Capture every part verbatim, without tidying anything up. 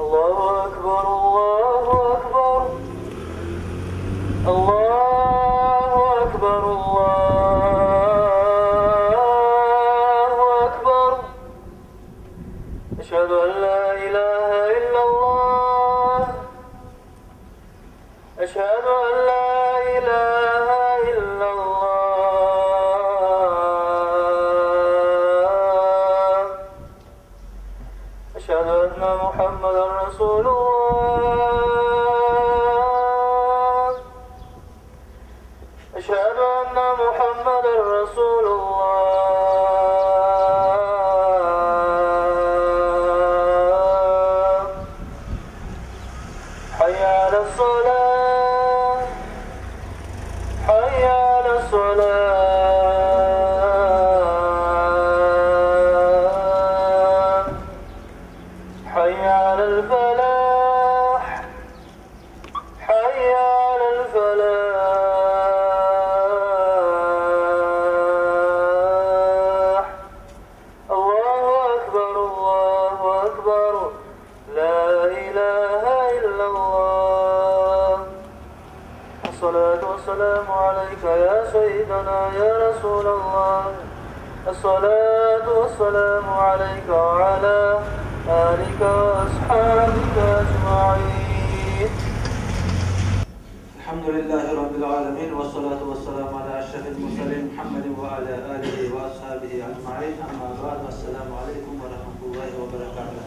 الله أكبر، الله أكبر، الله أكبر، الله أكبر. أشهد أن لا إله إلا الله. أشهد أن لا إله إلا الله. أشهد أن محمدا رسول الله. أشهد أن محمدا رسول الله. حي على الصلاة. حي على الصلاة. حي على الفلاح. حي على الفلاح. الله أكبر، الله أكبر. لا إله إلا الله. الصلاة والسلام عليك يا سيدنا يا رسول الله. الصلاة والسلام عليك وعلى آلك وأصحابك أجمعين. الحمد لله رب العالمين، والصلاة والسلام على أشرف المرسلين محمد وعلى آله وأصحابه أجمعين. أما بعد، السلام عليكم ورحمة الله وبركاته.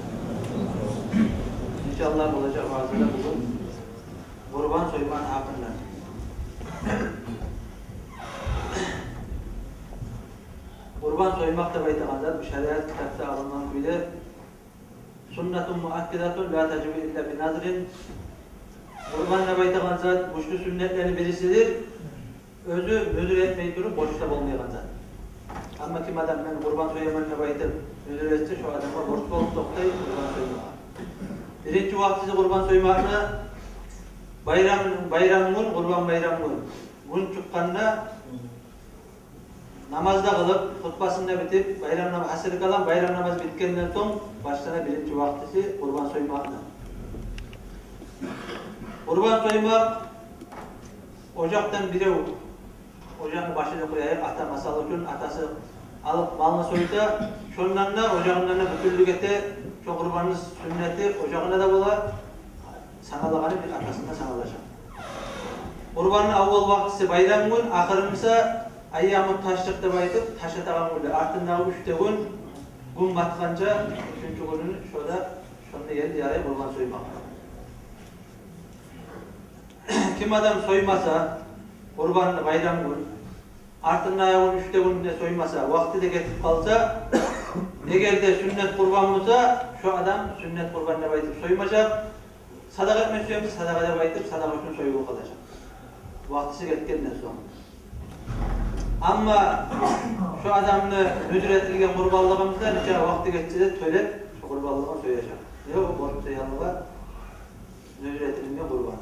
Иншаллагь, болажакъ ваазада бугюн къурбан соймакъ гьакъында. Къурбан соймакъ деп айтагъан зат, шариат китапда алынгъан кюйде, سنة مؤكدة لا تجب إلا بنذر. Къурбан деп айтагъан зат гючлю сюннетлени бирисидир. Оьзю нюзюр этмей туруп борч да болмайгъан зат. Амма ким адам «мен къурбан сояман» деп айтып нюзюр этсе, шо адамгъа борч болуп токътай къурбан соймагъа. Биринчи вакътиси къурбан соймакъны байрам, байрам гюн, къурбан байрам гюн. Гюн чыкъгъанда намаз да къылып, хутбасын да битип, байрам нама-, гьасили калам, байрам намаз битгенден сонг башлана биринчи вакътиси къурбан соймакъны. Къурбан соймакъ ожакъдан бирев, ожакъны башын къояйыкъ, ата, масал учун, атасы алып малны сойса, шондан да, ожагъындан да бютюнлюк эте, шо къурбанны сюннети ожагъына да бола, саналагъаны бир атасына саналажакъ. Къурбанны аввал вакътиси байрам гюн, ахыры буса айяму ташрикъ деп айтып, таш атагъан гюнлер, артындагъы уьч де гюн, гюн батгъанча, уьчюнчю гюнюн, шо да, шонда ерли ярай къурбан соймакъ. Ким адам соймаса къурбанны байрам гюн, артындагъы гюн, уьч де гюнде соймаса, вакъти де гетип къалса, эгер де сюннет къурбан буса, шо адам сюннет къурбан деп айтып соймажакъ. Садагъа этме сюе буса, садагъа деп айтып, садагъа учун союлуп къалажакъ, вакътиси гетгенден сонг. Амма шо адамны нюзюр этилген къурбанлыгъы буса, нече вакъти гетсе де тёлеп, шо къурбанлыгъын сояжакъ. Ёкъ, о борчлу ялгъа нюзюр этилген къурбан.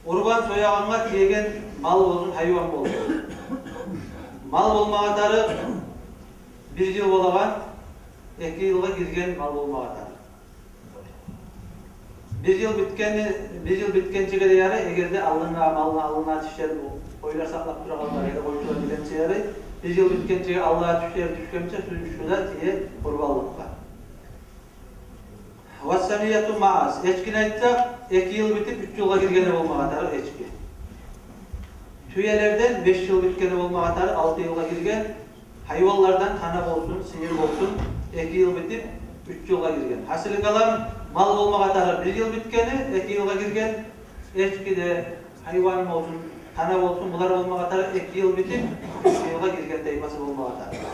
Къурбан соягъангъа тиеген мал болсун, гьайван болсун. Мал болмагъа тарыкъ бир йыл болагъан, эки йылгъа гирген мал болмагъа тарыкъ. Бир йыл битгени, бир йыл битгенчеге де ярай, эгер де алдынгъы малны, алдынгъы тишлер, къойлар сакълап турагъанлар, яда къойчулар билгенче ярай. Бир йыл битгенчеге алдынгъы тишлер тюшгенче, шо, шо да тие къурбанлыкъгъа. والثنية معز. Эчкини айтсакъ, эки йыл битип, уьч йылгъа гиргени болмагъа тарыкъ эчки. Тюелерден беш йыл битгени болмагъа тарыкъ алты йылгъа гирген. Гьайванлардан тана болсун, сыйыр болсун, эки йыл битип, уьч йылгъа гирген. Гьасили калам, мал болмагъа тарыкъ бир йыл битгени, эки йылгъа гирген. Эчки де, гьайван болсун, тана болсун, булар болмагъа тарыкъ эки йыл битип, уьч йылгъа гирген таймасы болмагъа тарыкъ.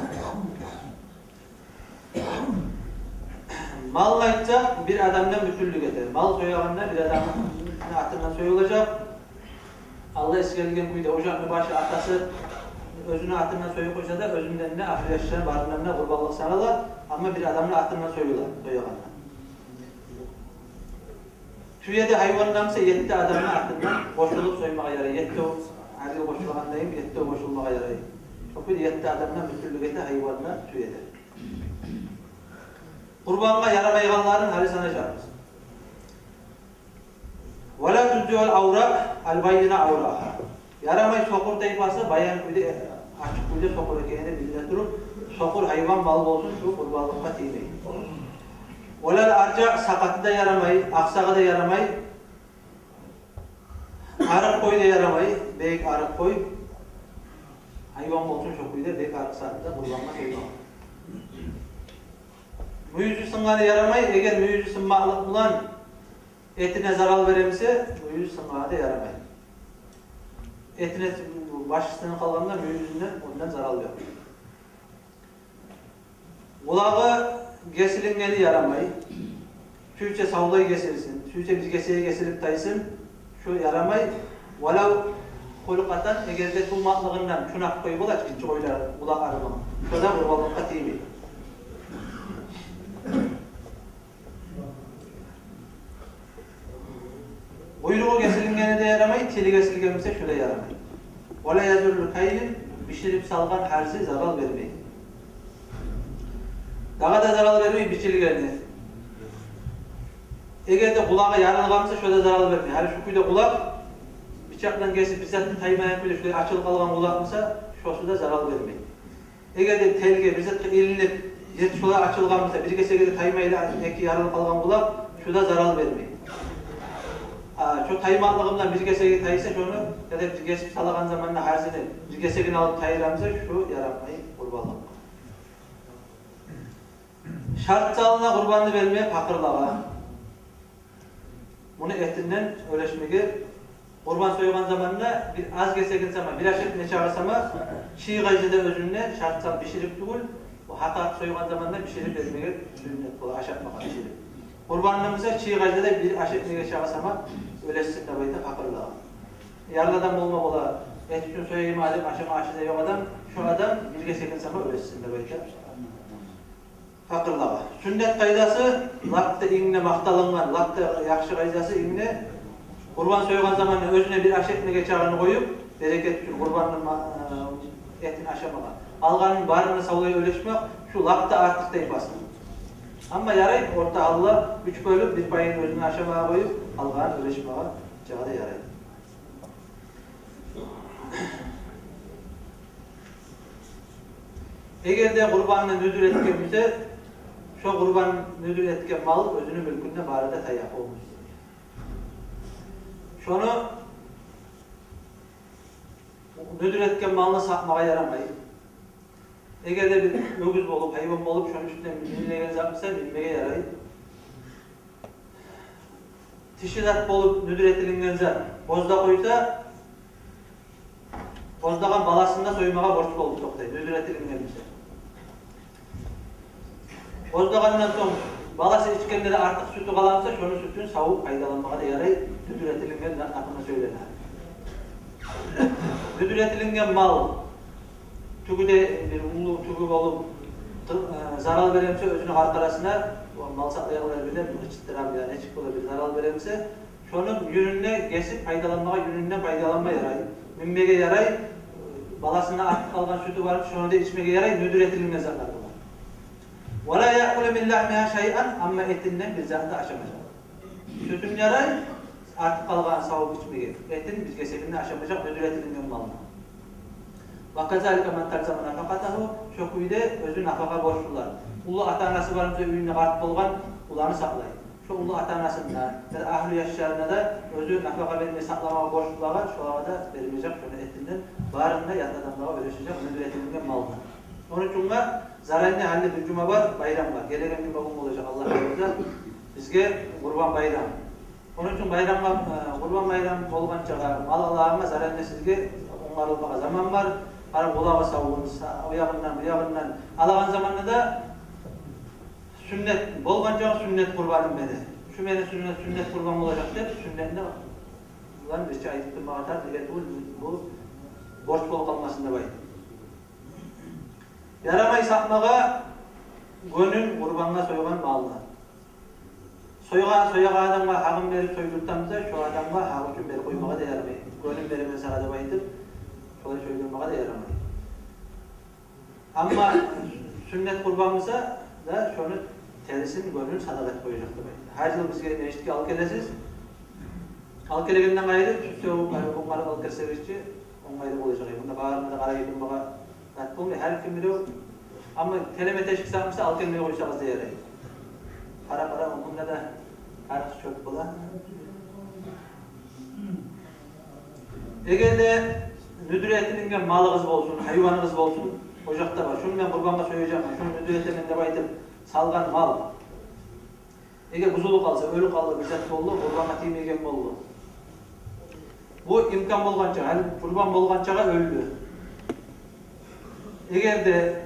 Малны айтсакъ, бир адамдан бютюнлюк эте. Мал соягъанда бир адамны атындан союлажакъ. Алда эсгерилген кюйде, ожакъны башы, атасы оьзюню атындан союп къойса да, оьзюнден де, ахыры яшындан, барындан да къурбанлыкъ санала, амма бир адамны атындан союла, соягъанда. Тюе де, гьайван да буса, етти адамны атындан къошулуп соймагъа ярай. Етти, гьар йыл къошулагъандай, етти къошулмагъа ярай. Шо кюйде етти адамдан бютюнлюк эте гьайван да, тюе де. Къурбангъа ярамайгъанларын гьали санажакъбыз. Ва ла тужзиул авра ал-байна авраха. Ярамай сокъур тайпасы баян кюйде, ачыкъ кюйде сокъур экени билине туруп, сокъур гьайван, мал болсун, шу къурбанлыкъгъа тиймей. Ва ла аржа, сакъаты да ярамай, акъсагъы да ярамай. Арыкъ къой да ярамай, бек арыкъ къой. Гьайван болсун шу кюйде, бек арыкъ сакъаты да къурбангъа соймагъа. Мюйюзю сынгъаны ярамай, эгер мюйюзю сынмакълыкъ булан этине зарал беремисе, мюйюзю сынгъаны да ярамай. Этине башы сынып къалгъанда мюйюзюнден ондан зарал ёкъ. Къулагъы гесилингени ярамай. Сюйсе савлай гесилсин, сюйсе бир гесеги гесилип тайсын, шу ярамай. Ва лав хулкъатан, эгер де тувмакълыгъындан чунакъ къой бола, гиччи къойлар, къулакъ арымы, шу да къурбанлыкъгъа тиймей. Къуйругъу гесилингени де ярамай, тили гесилген буса, шу да ярамай. Ва ла язурру кайлин, биширип салгъан гьарзи зарал бермей. Дагъы да зарал бермей бичилгени. Эгер де къулагъы ярылгъан буса, шу да зарал бермей. Гьали шу кюйде къулакъ, бичакъдан гесип, бир затны таймайгъан кюйде шулай ачылып къалгъан къулакъ буса, шосу да зарал бермей. Эгер де телге, бир затгъа илинип, ерти шолай ачылгъан буса, бир гесеги де таймайлы, эки ярылып къалгъан къулакъ, шу да зарал бермей. А, шо таймакълыгъындан бир гесеги тайса, шону, яда бир гесип салагъан заманда гьарзини бир гесегин алып тайдыра буса, шу ярамай къурбанлыкъгъа. Шарт салына къурбанны бермеге пакъырлагъа. Муну этинден уьлешмеге, къурбан сойгъан заманда бир аз гесегин сама, бир аш этмеге чакъы сама, чий къайда да оьзюнде шарт салып биширип тюгюл, о гьакъ-гьакъ сойгъан заманда биширип бермеге сюннет бола, ашатмагъа биширип. Къурбанны буса чий къайда да бир аш этмеге чакъы сама уьлешсин деп айта пакъырлагъа. Ярлы адам болма бола, эт учун сояйым деп ашама ашы да ёкъ адам, шо адам бир гесегин сама уьлешсин деп айта. Пакъырлагъа. Сюннет къайдасы, лап да инг де макъталынгъан, лап да яхшы къайдасы инг де, къурбан сойгъан заманда оьзюне бир аш этмеге чакъыны къоюп, берекет учун къурбанны ма-, э, этин ашамагъа. Къалгъанын барын да савлай уьлешмек, шу лап да артыкъ тайпасы. Амма ярай, орта гьалда уьч бёлюп, бир пайын оьзюне ашамагъа къоюп, къалгъанын уьлешмеге чакъы да ярай. Эгер де къурбанны нюдюр этген буса, шо къурбан нюдюр этген мал оьзюню мюлкюнде бары да таяп болмас. Шону нюдюр этген малны сатмагъа ярамай. Эгер де бир оьгюз болуп, гьайван болуп, шону уьстюне минеген зат буса, минмеге ярай. Тиши зат болуп нюдюр этилинген зат бозда къойса, боздагъан баласын да соймагъа борч болуп токътай, нюдюр этилинген буса. Боздагъандан сонг баласы ичгенде де артыкъ сютю къала буса, шону сютюн савуп пайдаланмагъа да ярай, нюдюр этилинген зат гьакъында сёйлене. Нюдюр этилинген мал тюгю де бир уллу тюгю болуп, ты-, э, зарал бере буса оьзюню къаркъарасына, о мал сакълайгъанлар биле, бир чыттырам, яни нечик бола, бир зарал бере буса, шону юнюнден гесип пайдаланмагъа, юнюнден пайдаланма ярай. Минмеге ярай, баласына артыкъ къалгъан сютю бар, шону да ичмеге ярай, нюдюр этилинген затлар булан. Ва ла яъкулу мин лагьмигьа шайъан, амма этинден бир зат да ашамажакъ. Сютюн ярай, артыкъ къалгъанын савуп ичмеге. Этин бир гесегин де ашамажакъ, нюдюр этилинген малны. Ва казалика ман талзаму нафакъатугьу, шо кюйде оьзю нафакъа борчлулар. Уллу ата-анасы бар буса, уьюнде къарт болгъан, уланы сакълай. Шо уллу ата-анасына да, агьлю яшларына да оьзю нафакъа бермеге, сакъламагъа борчлулагъа, шолагъа да бермежек шону этинден, барын да ят адамлагъа уьлешежек нюдюр этилинген малны. Ону учун да заранне, гьали бир жума бар байрамгъа, гелеген жума гюн болажакъ, Аллагь буюрса, бизге Къурбан байрам. Ону учун байрамгъа, э, Къурбан байрам болгъанчагъа мал алагъангъа заранне сизге онгарылмагъа заман бар. Къарап, къулагъы савун, са-, о ягъындан, бу ягъындан алагъан заманда да сюннет, болгъанчагъа сюннет къурбаным мени, шу мени сюннет, сюннет къурбан болажакъ деп, сюннетни булан бирче айтып турмагъа тарыкъ, неге тюгюл бу борч болуп къалмасын деп айтып. Ярамай сатмагъа гёнюн къурбангъа сойгъан малны. Сойгъан, соягъан адамгъа гьакъын берип сойдуртамыз да, шо адамгъа гьакъы учун берип къоймагъа да ярамай. Гёнюн беремен сагъа деп айтып, шолай сойдурмагъа да ярамай. Амма сюннет къурбан буса да, шону терисин, гёнюн садагъа этип къояжакъ деп айта. Гьар йыл бизге межитге алып гелесиз. Алып гелегенден къайры, тюз сёгюп, къайры онгарып алып гелсегиз чи, онгайлы болажакъ. Мунда барына да къарайгъан багъа зат болмай, гьар ким биле. Амма телеме тешик сакъмаса, алып гелмей къойсагъыз да ярай. Къара-къара, мунда да гьар чёп бола. Эгер де нюдюр этилинген малыгъыз болсун, гьайваныгъыз болсун, ожакъда бар, шуну мен къурбангъа сояжакъман, шуну нюдюр этемен деп айтып салгъан мал, эгер бузулуп къалса, оьлюп къалды, бир зат болду, къурбангъа тиймейген болду. Бу имкан болгъанча, гьали къурбан болгъанчагъа оьлдю. Эгер де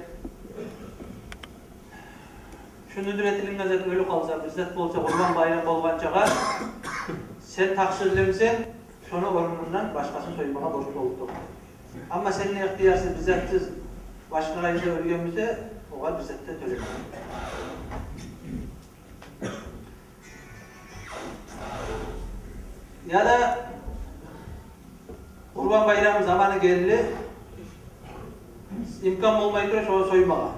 шу нюдюр этилинген зат оьлюп къалса, бир зат болса, къурбан байрам болгъанчагъа сен такъсирлимисен, шону орнундан башгъасын соймагъа борч болуп токътай. Амма сенден ихтиярсыз, бир затсыз башгъа къайда оьлген буса, огъар бир зат да тёлемейсен. Яда къурбан байрам заманы гелди, имкан болмай тура шону соймагъа.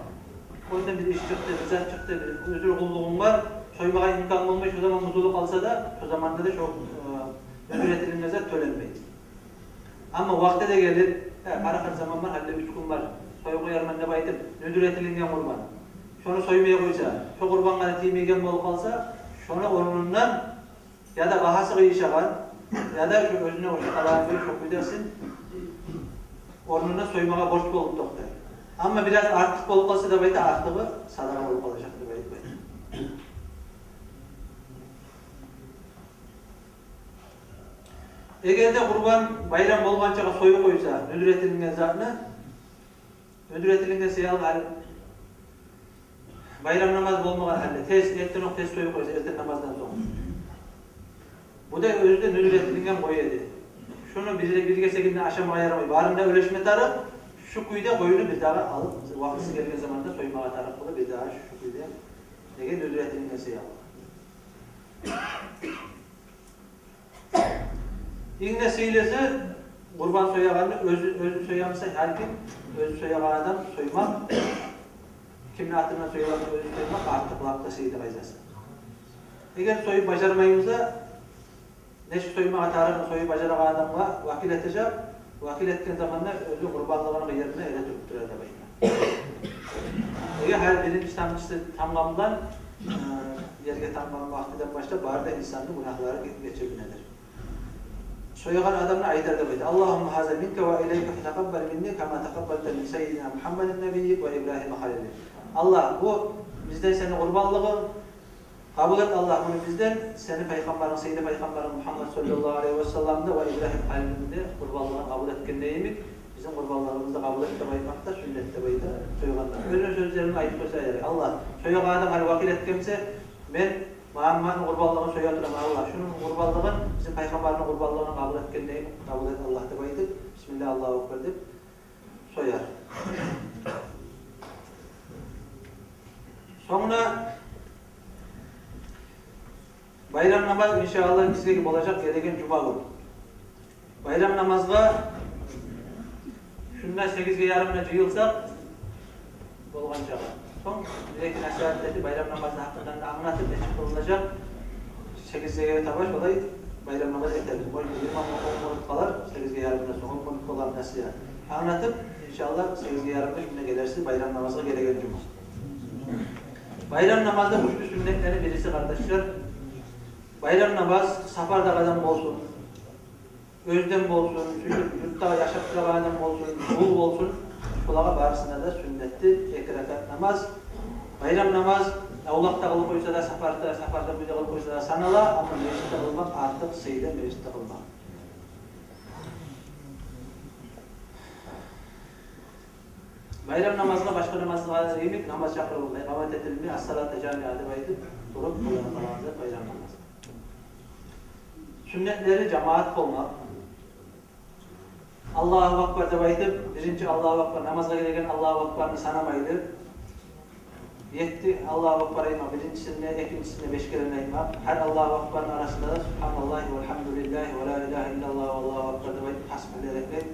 Ондан бир иш чыкъды, бир зат чыкъды, бир уьзюр къуллугъунг бар, соймагъа имкан болмай, шо заман бузулуп къалса да, шо заманда да шо, э, нюдюр этилинген зат тёленмей. Амма вакъти де гелип, э, къаракъат заман бар, гьали уьч гюн бар, союп къоярман деп айтып, нюдюр этилинген къурбан, шону соймай къойса, шо къурбангъа да тиймейген болуп къалса, шону орнундан яда багьасы къыйышагъан, яда шо оьзюне ошап къалагъан бир шо кюйдесин, орнундан соймагъа борч болуп токътай. Амма бираз артыкъ болуп къалса деп айта, артыгъы садагъа болуп къалажакъ деп айтып айта. Эгер де къурбан байрам болгъанчагъа союп къойса нюдюр этилинген затны, нюдюр этилинген саялы, гьали байрам намаз болмагъан гьалда, тез, эртен окъ тез союп къойса, эртен намаздан сонг, бу да оьзю де нюдюр этилинген къой эди. Шуну бир, бир гесегин де ашамагъа ярамай, барын да уьлешме тарыкъ. Шу кюйде къойну бирдагъы алып, вакътиси гелген заманда соймагъа тарыкъ бола бирдагъы шу кюйде, неге, нюдюр этилинген саялы. Инг де сыйлысы къурбан соягъанны оьзю, оьзю соямса, гьар ким оьзю соягъан адам соймакъ, кимни атындан соягъанны оьзю соймакъ артыкълап да сыйлы къайдасы. Эгер союп бажармаймыса, нечик соймагъа тарыгъын союп бажарагъан адамгъа вакил этежек. Вакил этген заманда оьзю къурбанлыгъыны ерине эретуруп турар деп айта. Эгер гьар биринчи тамчысы тамгъандан, э, ерге тамгъан вакътиден башлап бары да инсанны гюнагьлары ге-, гечилинедир. Соягъан адам да айтар деп айта: «Аллагьумма гьаза минка ва илайка фатакъаббал минни кама такъаббалта мин саййидина Мугьаммадин набиййик ва Ибрагьима халилик». Аллагь, бу бизден сени къурбанлыгъынг, къабул эт, Аллагь, муну бизден, сени пайхаммарынг, сыйлы пайхаммарынг Мугьаммад саллаллагьу алайгьи ва салламны ва Ибрагьим халилни де къурбанлыгъын къабул этгендей йимик, бизин къурбанлыгъыбызны да къабул эт деп айтмакъ да сюннет деп айта соягъанда. Оьзюню сёзлерин айтып къойса ярай. Аллагь, соягъан адам гьали вакил этген буса, мен Мугьаммадны къурбанлыгъын соя тураман, Аллагь, шуну къурбанлыгъын бизин пайхаммарны къурбанлыгъын къабул этгендей йимик къабул эт, Аллагь, деп айтып, бисмиллагь, Аллагьу акбар деп сояр. Сонгуна байрам намаз, иншааллагь, бизге болажакъ гелеген жума гюн. Байрам намазгъа шунда сегизге ярымда жыйылсакъ, болгъанчагъа. Сонг бир-эки насигьат этип, байрам намазны гьакъындан да англатып, нечик къылынажакъ, сегизге таба шолай байрам намаз этелик. Ой, йигирма минут, он минут къалар, сегизге ярымдан сонг он минут къалар насигьат. Англатып, иншааллагь, сегизге ярымда шунда гелерсиз байрам намазгъа гелеген жума. Байрам намазда гючлю сюннетлени бириси, къардашлар, байрам намаз сапардагъы адам болсун, оьзден болсун, шо юртда яшап турагъан адам болсун, къул болсун, шолагъа барысына да сюннетдир эки ракаат намаз. Байрам намаз авлакъда къылып къойса да, сапарда, сапарда буйда къылып къойса да санала, амма межитде къылмакъ артыкъ сыйлы, межитде къылмакъ. Байрам намазгъа башгъа намазгъа йимик намаз чакъырылмай, къамат этилмей, «Ас-салата жамиа» деп айтып, туруп къылына къалгъан зат байрам намаз. Сюннетлери жамаат болмакъ. «Аллагьу акбар» деп айтып, биринчи «Аллагьу акбар», намазгъа гиреген «Аллагьу акбарны» санамайлы. Етти «Аллагьу акбар» айтмакъ, биринчисинде, экинчисинде беш керен айтмакъ. Гьар «Аллагьу акбарны» арасында да «Субгьаналлагьи валгьамдулиллагьи ва ла илагьа иллаллагьу валлагьу акбар» деп айтып, тасбигьлер этмек.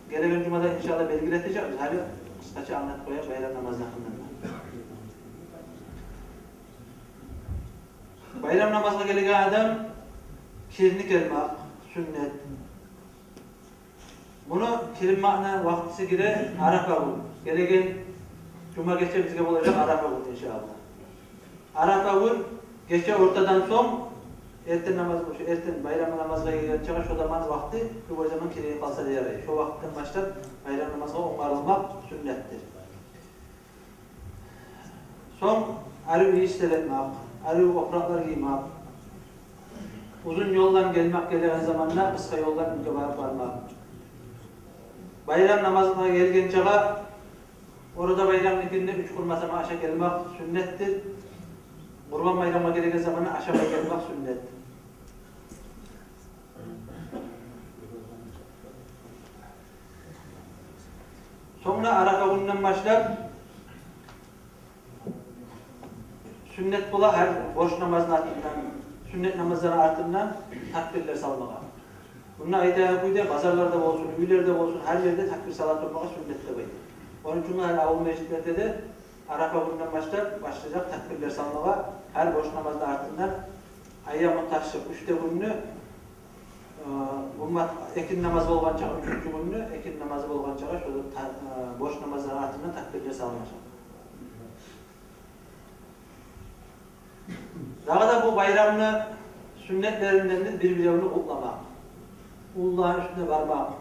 Гелеген жумада, иншааллагь, белгилетежекбиз. Гьали къысгъача англатып къояйыкъ байрам намазны гьакъындан да. Байрам намазгъа гелеген адам киринип гелмек сюннет. Муну киринмекни вакътиси гире Арафа гюн. Гелеген жума гече бизге болажакъ Арафа гюн, иншааллагь. Арафа гюн гече ортадан сонг, эртен намаз, шо эртен байрам намазгъа гелгенчеге шо заман вакъти, любой заман киринип къалса да ярай. Шо вакътиден башлап байрам намазгъа онгарылмакъ сюннетдир. Сонг арив ийислер этмек, арив опуракълар гиймек, узун ёлдан гелмек, гелеген заманда къысгъа ёлдан уьйге барып бармакъ. Байрам намазына гелгенчеге Ораза байрамны гюнюнде уьч хурма сама ашап гелмек сюннетдир. Къурбан байрамгъа гелеген заманда ашамай гелмек сюннет. Сонг да Арафа гюнюнден башлап сюннет бола гьар борч намазны артындан, сюннет намазланы артындан такбирлер салмагъа. Мунда айтагъан кюйде, базарларда болсун, уьйлерде болсун, гьар ерде такбир сала турмагъа сюннет деп айта. Ону учун гьар авул межитлерде де Арафа гюнюнден башлап башлажакъ такбирлер салмагъа, гьар борч намазны артындан, айяму ташрикъ, уьч де гюнню, э, уммат, экинди намаз болгъанчагъа, уьчюнчю гюнню экинди намазы болгъанчагъа, шо та-, э, борч намазланы артындан такбирлер салынажакъ. Дагъы да бу байрамны сюннетлеринден бир-биревню къутламакъ. Уллуланы уьстюне бармакъ,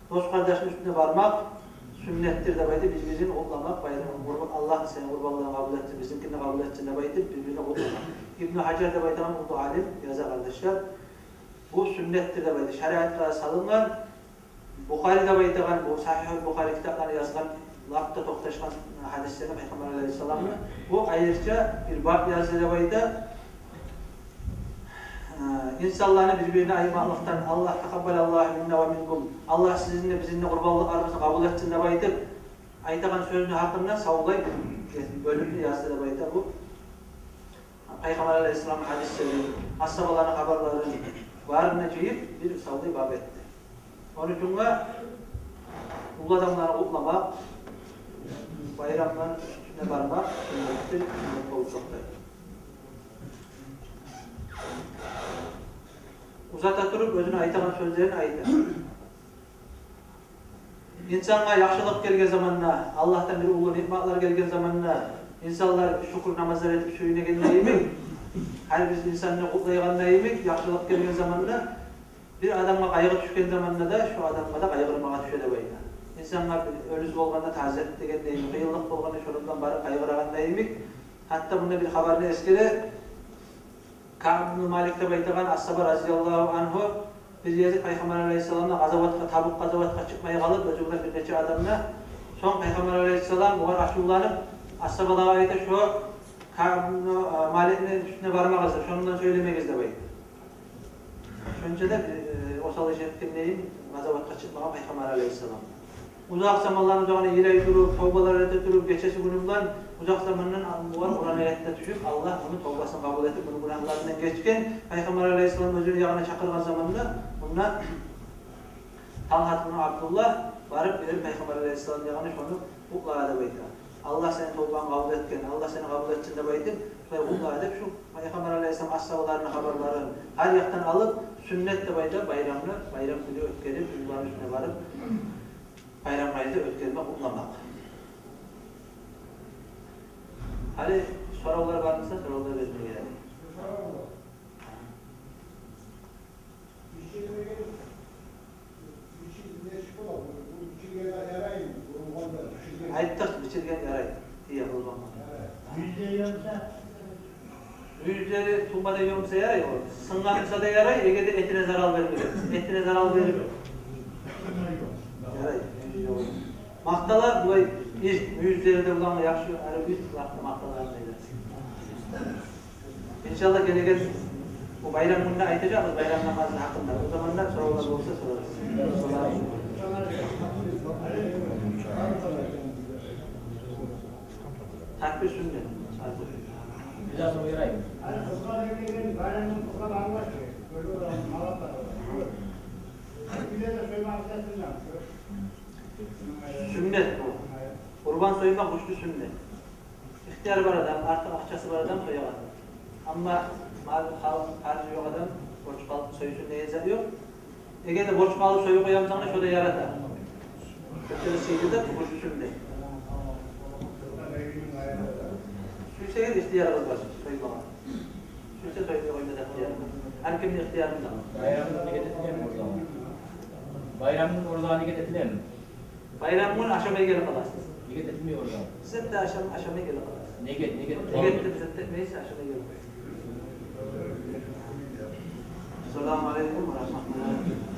дос-къардашны уьстюне бармакъ сюннетдир деп айта, бир-бирин къутламакъ. Байрам, къурбан, Аллагь сени къурбанларынгны къабул этсин, бизинкин де къабул этсин деп айтып, бир-бирин къутламакъ. Ибну Гьажар деп айтагъан уллу алим яза, къардашлар, бу сюннетдир деп айта, шариатгъа салынгъан. Бухари деп айтагъан, бу Сагьигьул Бухари китапланы язгъан, лап да токъташгъан гьадислени Пайхаммар алайгьиссаламны, бу айрыча бир бап язды деп айта. Э, инсанланы бир-бирине айтмакълыкъдан, «Аллагь, такъаббалаллагьу минна ва минкум», «Аллагь сизин де, бизин де къурбанлыкъларыбызны къабул этсин» деп айтып, айтагъан сёзню гьакъында савлай бир бёлюмню язды деп айта бу. Пайхаммар алайгьиссаламны гьадислерин, асгьабаланы хабарларын барын да жыйып, бир савлай бап этди. Ону учун да уллу адамланы къутламакъ, байрамланы уьстюне бармакъ сюннетдир, сюннет болуп токътай. Узата туруп, оьзюню айтагъан сёзлерин айта. Инсангъа яхшылыкъ гелген заманда, Аллагьдан бир уллу ниъматлар гелген заманда, инсанлар шюкюр намазлар этип сююнегенде йимик, гьар бир инсанны къутлайгъанда йимик, яхшылыкъ гелген заманда, бир адамгъа къайгъы тюшген заманда да, шо адамгъа да къайгъырмагъа тюше деп айта. Инсангъа бир оьлюсю болгъанда тазият этегенде йимик, къыйынлыкъ болгъанда, шону булан барып къайгъырагъанда йимик. Гьатта мунда бир хабарны эсгере, Каъб ибну Малик деп айтагъан асгьаба, разияллагьу ангьу, бир гезик Пайхаммар алайгьиссаламны къазаватгъа, Табук къазаватгъа чыкъмай къалып, оьзю булан бир нече адам да. Сонг Пайхаммар алайгьиссалам огъар ачувланып, асгьабалагъа айта: «Шо Каъб ибну, э, Маликни уьстюне бармагъыз деп, шону булан сёйлемегиз», – деп айта. Шонча да, э, осал иш этгендейин, къазаватгъа чыкъмагъан Пайхаммар алайгьиссалам. Узакъ заманланы узагъына йылай туруп, товбалар эте туруп, гечеси-гюню булан, узакъ замандан олар Къуран аят да тюшюп, Аллагь муну товбасын къабул этип, муну гюнагьларындан гечген. Пайхаммар алайгьиссалам оьзюню ягъына чакъыргъан заманда, мунда Талгьат ибну Абдуллагь барып, бир Пайхаммар алайгьиссалам ягъына шону къутлагъа деп айта. «Аллагь сени товбангны къабул этген, Аллагь сени къабул этсин», – деп айтып, шулай къутлагъа деп, шу Пайхаммар алайгьиссалам асгьабаларыны хабарларын гьар якъдан алып, сюннет деп айта байрамны, байрам гюню оьтгерип, уллуланы уьстюне барып, байрам къайда оьтгермек, къутламакъ. Гьали соравлар бар буса, соравлар бермеге ярай. Айтдыкъ, бичирген ярай. Тие болмагъан. Юзлери тумбада ёмса ярай, о. Сынгъан буса да ярай, эгер де этине зарал бермеген. Этине зарал берип, ярай. Макътала булай, ирт, юзлери де булан яхшы, ари ирт, макътала, макътала. Иншаллагь, гелеген бу байрам гюнде айтажакъбыз байрам намазны гьакъында. О заманда соравлар болса, сорарсыз. Такбир сюннет. Бир де сорайым. Сюннет бу. Къурбан соймакъ гючлю сюннет. Ихтияр бар адам, артыкъ акъчасы бар адам соягъан. Амма Гьар, гьар, гьар ёкъ адам борч къалып союп, не яза ёкъ. Эгер де борч къалып союп къоямсан, шо да ярата. Кёпчелик сыйлы да, тюгюл шунда. Сюйсегиз, ихтиярыгъыз бар соймагъа. Сюйсе, соймай къойма да ихтияры бар. Гьар кимни ихтиярында. Байрамгюн ниет этилеми ораза? Байрамгюн ораза ниет этилеми? Байрамгюн ашамай гелип къаласыз. Ниет этилмей ораза? Бизде де ашам-, ашамай гелип къаласыз. Ниет, ниет. Ниет де бизде этмейсиз, ашамай гелип къаласыз. Ассаламу алейкум ва рагьматуллагь.